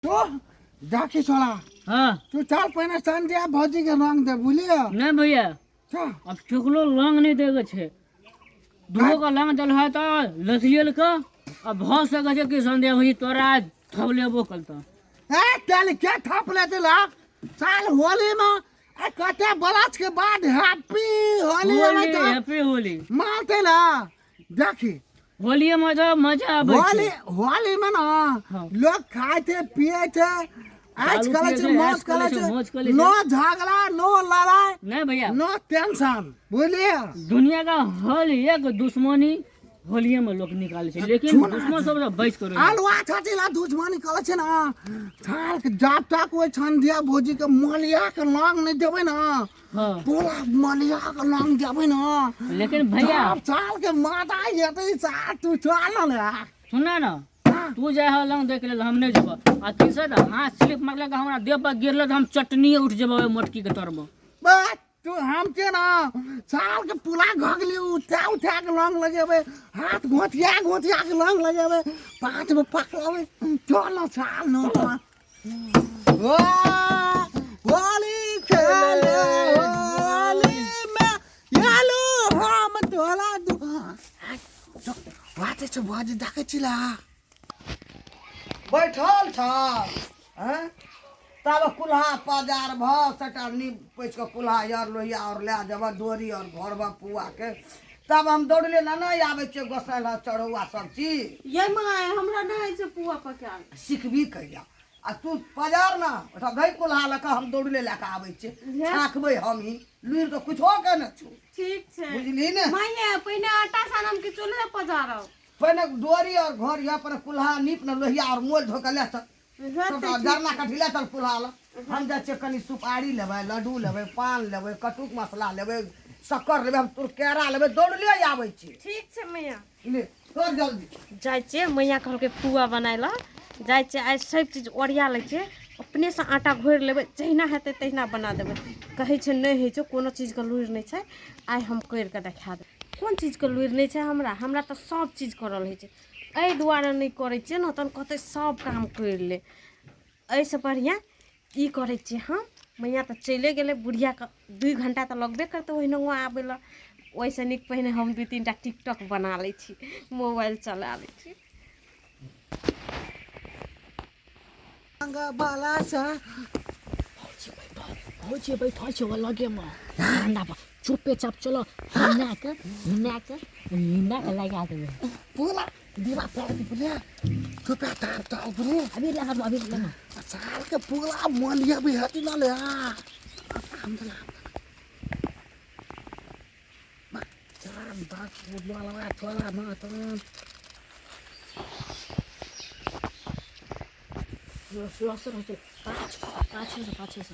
तो देखी छोड़ा। हाँ। तू चल पहिने संध्या भौजी के रंग दे, बुझलियो? नहीं भैया। चल। अब चुकलो रंग नहीं देगे छे, दूगो का रंग दिल है तो लसियल का, अब भ सके छे कि संध्या भौजी तोरा थप लेबो कल तो। ए चल के थप ले दिला साल होली में, ए कते बरस के बाद हैप्पी होली होली, हैप्पी होली मानते ला। देखी होली में तो मजा आबै होली छै। होली में ना हाँ। लोग खाए थे पिए थे, ऐश दारू करे पिए छै, छै, मौज ऐश करे करे छै, छै, मौज करे छै। नो झगड़ा नो लड़ाई, नहीं भैया, नो टेंशन, बुझलिए? दुनिया का हर एक दुश्मनी होलिये में लोग निकाले छै, लेकिन छुना दुश्मन सब से बच कर रहिए। अलुआ छाती ला दुश्मनी करे छै ना साल के, जब तक ओहि छंदिया भौजी के मलिया के लंग नहीं देबै ना, हाँ, पूरा मलिया के लंग देबै ना। लेकिन भैया तब साल के माता हेतै साल, तू चल ना ले। सुना ना, तू जाय हो लंग देख लेल, हम नहीं जेबो। आ तीसर हाथ स्लिप मारलक हमरा देह पर गिरल तऽ हम चटनी उठ जेबो ओहि मोटकी के तर में। बस तू हम के ना साल के पूरा घगली उठा उठा के लंग लगेबै, हाथ घोटिया घोटिया के लंग लगेबै, पाँच में पकड़बै। चल ना साल न ओ होली खेले होली में यालो हम तोरा दु बाते छै बाजे देखै छी ला बैठल छ हैं तब कुल्हा पजार भ सटा नीप पैस कऽ कुल्हा यार लोहिया और लए जेबह डोरी और भरबह पुआ के, तब हम दौड़ले ने नहि आबै छियै गोसाइ लग चढ़ौआ सब चीज। ये my, हमरा नहि होइ छै पुआ पकायल। सिखबी कहिया? आ तू पजार ना ओठा गई कुल्हा लऽ कऽ, हम दौड़ले लए कऽ आबै छियै, छाकबै हमही, लुरि तऽ कुछो के ने छौ। ठीक छै। बुझली ने? माये, पहिने आटा सानम कि चूल्हे पजारब? पहिने डोरी और घर यऽ पर कुल्हा नीप ने, लोहिया और मोल धो कऽ लए चल, सबटा जरना काठी लए चल कुल्हा लऽ। हम जाइ छियै कनि सुपारी लेबै, लड्डू लेबै, पान लेबै, कटुक मसला लेबै, शक्कर लेबै, हम तोर केरा लेबै, दौड़ले आबै छियै। ठीक छै मैया। ले तोर जल्दी। जाइ छियै, मैया कहलकै पुआ बनाय लए, जाइ छियै आइ सब चीज ओरिया लै छियै, अपनेसँ आटा घोरि लेबै, जहिना हेतै तहिना बना देबै। कहै छै नहि होइ छै, कोनो चीजके लुरि नहि छै, आइ हम करि कऽ देखा देबै। कोन चीजके लुरि नहि छै हमरा? हमरा तऽ सब चीज करल होइ छै, एहि दुआरे नहि करै छियै ने, तहन कहतै सब काम करि ले। एहिसँ बढ़िआँ ई करै छियै हम। मैया तऽ चलिए गेलै, बुढ़ियाके 2 घण्टा तऽ लगबे करतै ओहिनाओ आबै लए। ओहिसँ नीक पहिने हम 2-3 टा टिकटॉक बना लै छी, मोबाइल चला लै छी। बाला सा भौजी बैठल छै लगे में ठंडा पर, चुपे चाप चलो, हिना के हिना के हिना के लगा देबै। पूरा दीवा पर बुझलिए, चुपे तार तार बुझलिए। अभी लगा दो, अभी लगा। साल के पूरा मलिया भी हटी ना ले हम तो चार दस लगा थोड़ा ना तो लसर होइ छै, पाछू पाछू से पाछू से।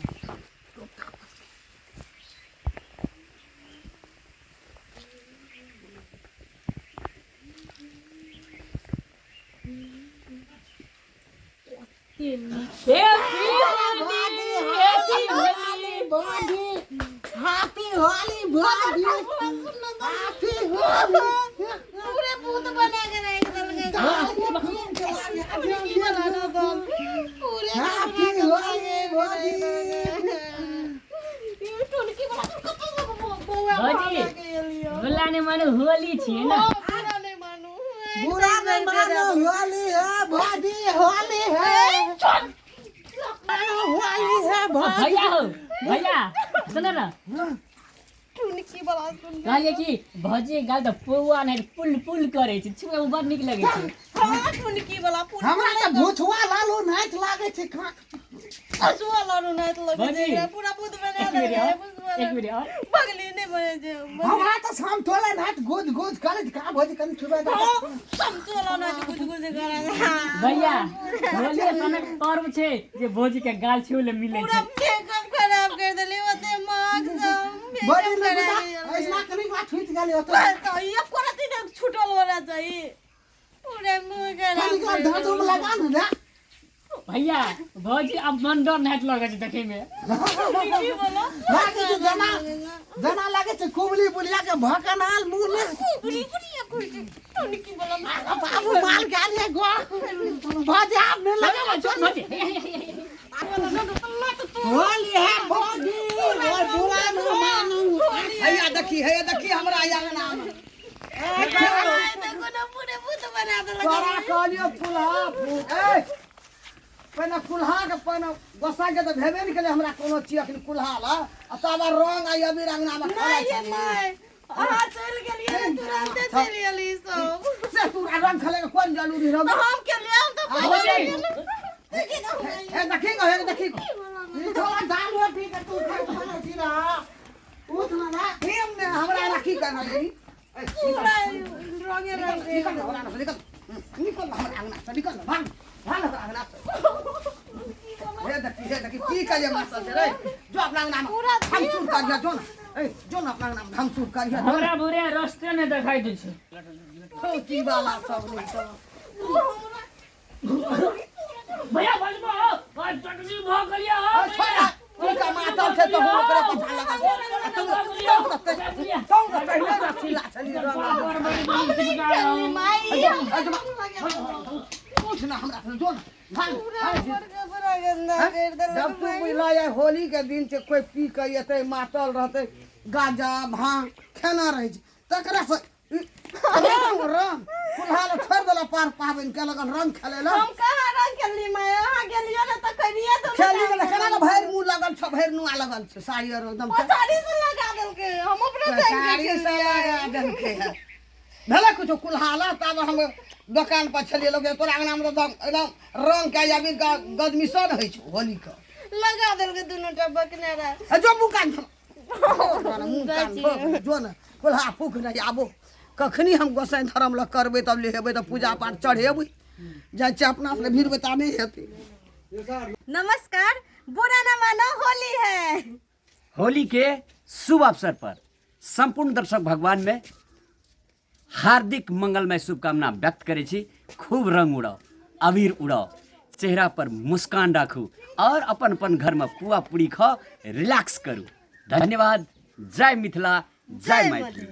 हैप्पी होली भौजी, हैप्पी होली। पूरे भूत बना के राखि देलकै। पूरे हैप्पी होली भौजी। टुनकी बना कतौ बौआ। भौजी, बुला नहि मानू होली छियै ने। बुरा नहि मानू, बुरा नहीं मानो, होली है भौजी, होली है, होली है भौजी। भैया हो भैया, सुन न। टुनकी बला सुन। कहलियै कि भौजी गाल तऽ पौआ नहि पुल पुल करै छै, छुए मे बड़ नीक लगै छै। हाँ, टुनकी वाला पुल। हमरा तऽ भुछुआ लालू नाच लागै छै खा। हसुआ लालू नाच लगै भौजी, छै, पूरा भूत बना एक मिनट देलकै। और, भुसुआ एक मिनट और। बगली नहि बनै छै। हमरा तऽ समतोला नाच गुज गुज करै छै। कहाँ भौजी, कनि छुबै दे। समतोला नाच गुज गुज करै। भैया, होली सनक पर्व छै जे भौजी के गाल छुए लए मिलै पूरा छै। मेकअप खराब कर देली, ओते माग सब भौजी मेकअप ने खराब। ऐसना कनि बात छुटि गेलै ओतऽ। तो ये कोना दिन छूटल होना चाहिए, पूरे मुंह खराब कनि कर दाँतोमे लगा ने दे। भैया भौजी अब मन डर नाच लगे छै देखे में। लागे छै जना जना लागे छै कुबली बुलिया के भकनाल मुंह ने। बुरी बुरी कुल टुनकी वाला। बाबू माल गाली गो भौजी आप नहीं लगे भौजी होली है भौजी ओए बुरा न मानू। हैया देखी, हैया देखी हमरा आंगना में। देखो ना पूरे भूत बना देलक। तोरा कहलियो कुल्हा ए पहिने कुल्हा के पहिने गोसाई के तऽ भेबे नहि केलै हमरा कोनो चीज अखन कुल्हा ला आ तब रंग आ अबीर अंगना में खेलाइ नहीं छली। माय अहाँ चलि गेलियै ने, तुरंते चलि गेली सब। से तू रंग खेले के कोन जरूरी रहो? तऽ हम केलियै, हम तऽ आ, पहिले गेलियै। देखी ने हमरा। हे देखी गो, हे देखी गो। ई थोड़ा दाल रोटी के तू खा खाना छी रहा उठ ना ना। हेम ने हमरा एना की करना छै? ए, पूरा रंगे रंग। निकल हमरा अंगना से, निकल निकल हमरा अंगना से, निकल भाग भाग हमरा अंगना से। हे देखी, हे देखी की कहिए मास्टर छै रे। जो अपना अंगना में पूरा धमसूर करिया जो ना। ए जो ना अपना अंगना में धमसूर करिया जो ना। हमरा बुरे रास्ते नहीं दिखाई दे छै। खोची वाला सब नहीं तो। भैया बजबो आज चटनी भ गेलिया हो। ए, छोड़ा तू का मातल छै तो हम ओकरे पछा लगा दे। तू तू तू पहिले रसीला छली रंग। माय पूछ ना हमरा से, जो ना भाग पूरा भाग। बड़का बड़ा गंदा कर देलक। जब तू बुझला जाय होली के दिन छै, कोई पी के एतै मातल रहतै, गांजा भांग खेना रहै छै, तकरा से रंग रंग कुल्हा लए छोड़ि देलक पार पाबनि के लगन रंग खेलै लए। हम कहाँ रंग खेलली माय? अहाँ गेलियै ने तऽ खेलियै तऽ खेली गेलै केना ने? भरि मुँह लगल छौ, भरि नुआ लगल छै साड़ी आर एकदम साड़ी से लगा देलकै, हम अपने साड़ी से लगा देलकै। है भेलै कुछो कुल्हा ला? तब हम दोकान पर छलियै लोग तोरा अंगना मे एकदम एकदम रंग के अबीर के गदमिशन होइ छौ होली के। लगा देलकै दुनू टा बकने रहे। ए जो मुँह कान धो, मुँह कान धो जो ने, कुल्हा फूक नहीं आबो। कखनी हम गोसाई धर्म लग करबै तब लेहेबै तऽ पूजा पाठ चढ़ेबै जाइ छियै अपना से भीड़ ता नहि हेतै। नमस्कार, बुरा न मानो, होली है। होली के शुभ अवसर पर संपूर्ण दर्शक भगवान में हार्दिक मंगलमय शुभकामना व्यक्त करै छी। खूब रंग उड़ाओ, अबीर उड़ाओ, चेहरा पर मुस्कान राखू और अपन अपन घर में पुआ पूरी खाओ, रिलैक्स करू। धन्यवाद। जय मिथिला, जय मैथिली।